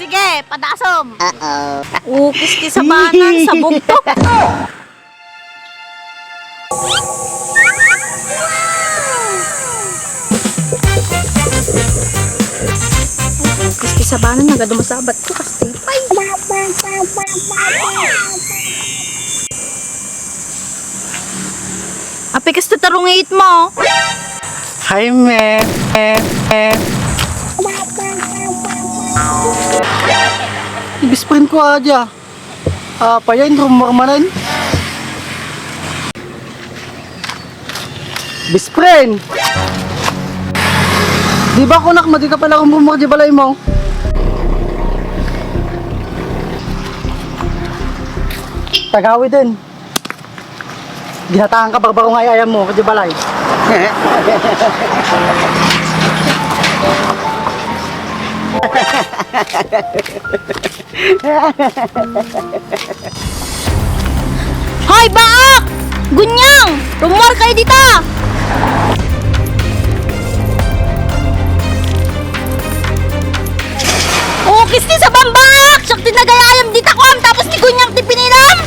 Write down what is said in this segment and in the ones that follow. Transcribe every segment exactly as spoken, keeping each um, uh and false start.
Sige, padasom. Ukis ti sabanan, sabog to. Ukis ti sabanan, nagadu masabat ko, kasti. Ay! Apay kasta tarungiit mo? Hi, me. Best friend ko, adya. Ah, payain, rumor manen. Best friend! Di ba kunak, madi ka pala rumor di balay mo? Tagawiden. Ginataang ka barbaro nga ay-ayam mo, kadi balay. Hoy, baak! Gunyang! Rummuar kayo dita! Ukis ti sabam, baak! Siak ti nagay-ayam dita, kuam, tapos ni Gunyang ti pinilam!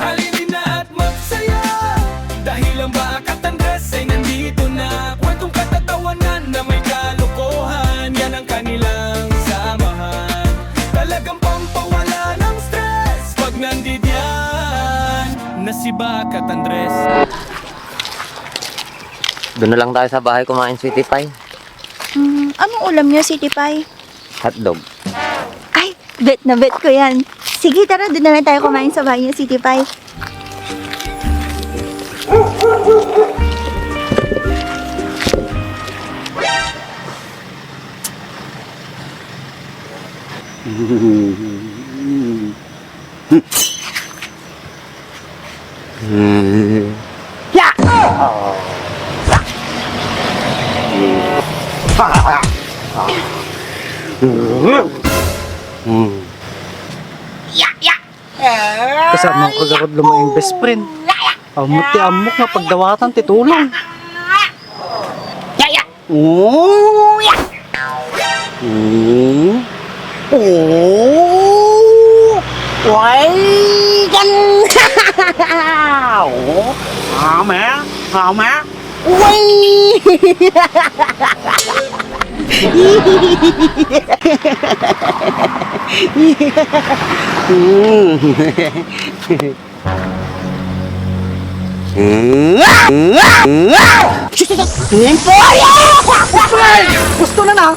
Halina at magsaya dahil ang Baak at Andres ay nandito na. Kwentong katatawanan na may kalokohan, yan ang kanilang samahan. Talagang pampawala ng stress pag nandidiyan na si Baak at Andres. Doon na lang tayo sa bahay kumain, Sweetie Pie. Hmm, anong ulam niyo, Sweetie Pie? Hotdog. Ay, bet na bet ko yan. Sige, tara, doon na lang tayo kumain sa bahay niyo, Sweetie Pie. Ya! Ya, ya! Kasano ko garud lumaing best friend? Ammok ti ammok nga pagdawatan ti tulong. Ya, ya! Oh, ya! Oh. Oh. Way, gan-, oh. Ama, ama. Way! Emporio! Gusto na na.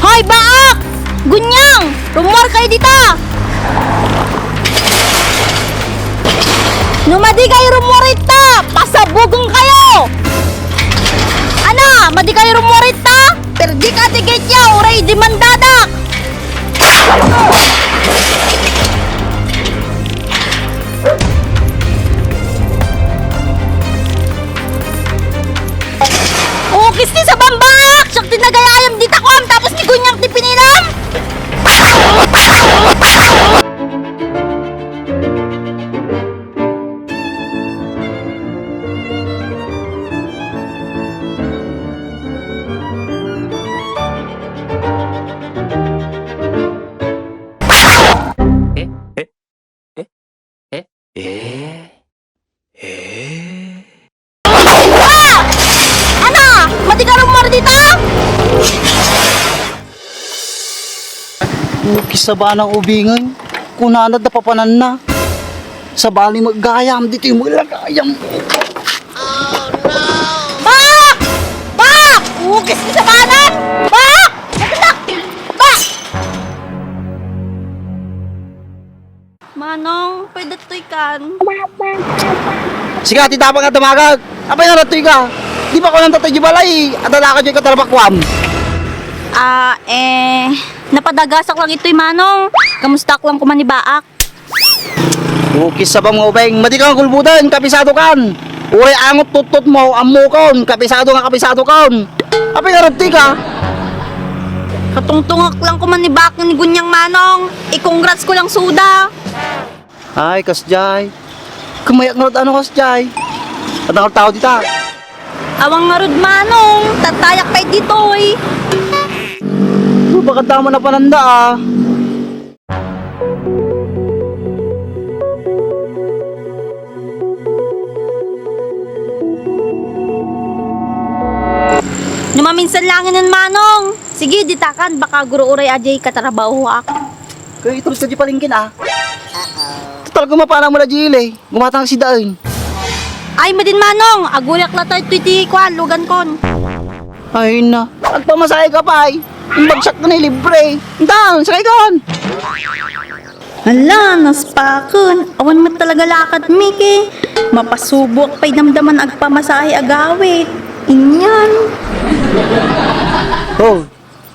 Hoy, baak! Gunyang! Rummuar kayo dita! No madi kayo rummuar ita, pasabugon kayo! Ana, madi kayo rummuar ita? Perdi ka ticket ya, uray demandadak! Ukis ti sabam, baak! Siak ti nagay-ayam dita kuam, tapos ni Gunyang ti pinilam! Eh, eh, eh, eh, eh, eh. Ana, madi ka rummuar dita? Ukis a banang ubingay, kunana da papananna. Sabali met gayam, ditoy met gayam. Bak! Bak! Ukis ti sabanan! Bak! Kan. Sika, ti tapang nga dumagag. Apay nga ratoy ka? Di ba ko nang tatay di balay? At adaka di ka tarabakwam. Ah, eh, napadagasak lang itoy, Manong. Kamusta ak lang kuman ni Baak? Ukis sa bang ubeng. Madi kang gulbudan, kapisado kan. Uray angot tuttot mo, ammo kon, kapisado nga kapisado kon. Apay nga ratoy ka? Katungtungak lang kuman ni Baak ni Gunyang, Manong. I-congrats ko lang suda. Ay, kasjay. Kumayak ngarud ano kasjay? Adda ngarud tao dita. Awan ngarud, Manong, tatayak pay ditoy. Baka tama na pananda, ah. No maminsan lang inin, Manong. Sige, ditakan, baka guro uray a jay katrabahoak. Kaya itulog ka di palengke na. Total, gumapana mo la di ili. Gumatang si Daen. Ay, madin, Manong. Aguriak la tayo iti kuan, lugan kon. Ay na. Agpamasahe ka pay. Imbagsak na libre. Intan, sakay kon. Hala, naspaken. Awan met talaga lakad, Miki. Mapasuboak pay damdaman agpamasahe agawid. Inyan. Oh,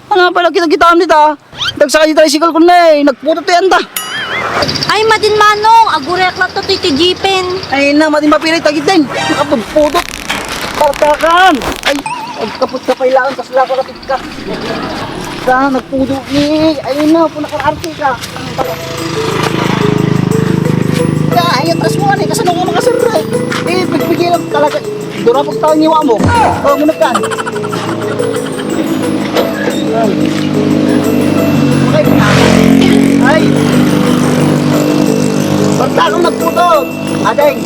ano pala kita-kitaan dita? Dagsaka di tricycle ko na eh. Nagputot yan ta. Ay, madin, Manong. Aguriak la to ti jeepen. Ay na, madin mapilit agid din. Nakapudpudot. Partakan. Ay, agkapot ka pay laang, tas laka ka. Sa nagpudo ni, ayun na, puna ka arte ka. Ay, atras mo, ani, kasano ka makasarra? Eh, pigpigil lang talaga. Durapag taon niwa mo. Oh, munag ka. Ay. Ay. Basta akong nagputo. Adeng.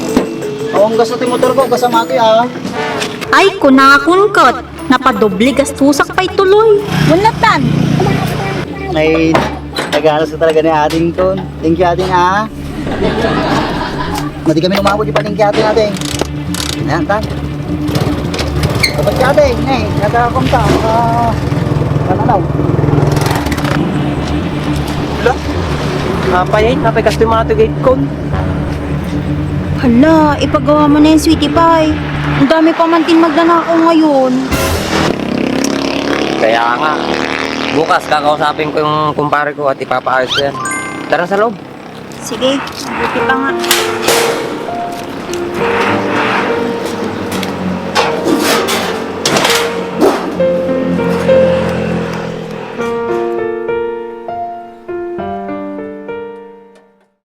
Awang gas na ti motor ko, kasama ti, ah. Ay, kunakon ket, napadoble gastusak pay tuloy. Wenno tan. Ay, nagalas ka talaga ni ading kon. Thank you, ading, ah. Madi kami lumabot di palengke, ading, ading. Ayan, tan. Dapat ka, ading, eh. Nagkakamta, ah, ano, ano. Wala. Apay, eh, napay kastoy mga tugay kon. Hala, ipagawa mo na yan, sweetie pie. Ang dami pa man din magnanakaw ngayon. Kaya nga, bukas kakausapin ko yung kumpare ko at ipapaayos ko yan. Tara sa loob. Sige, mabuti pa nga.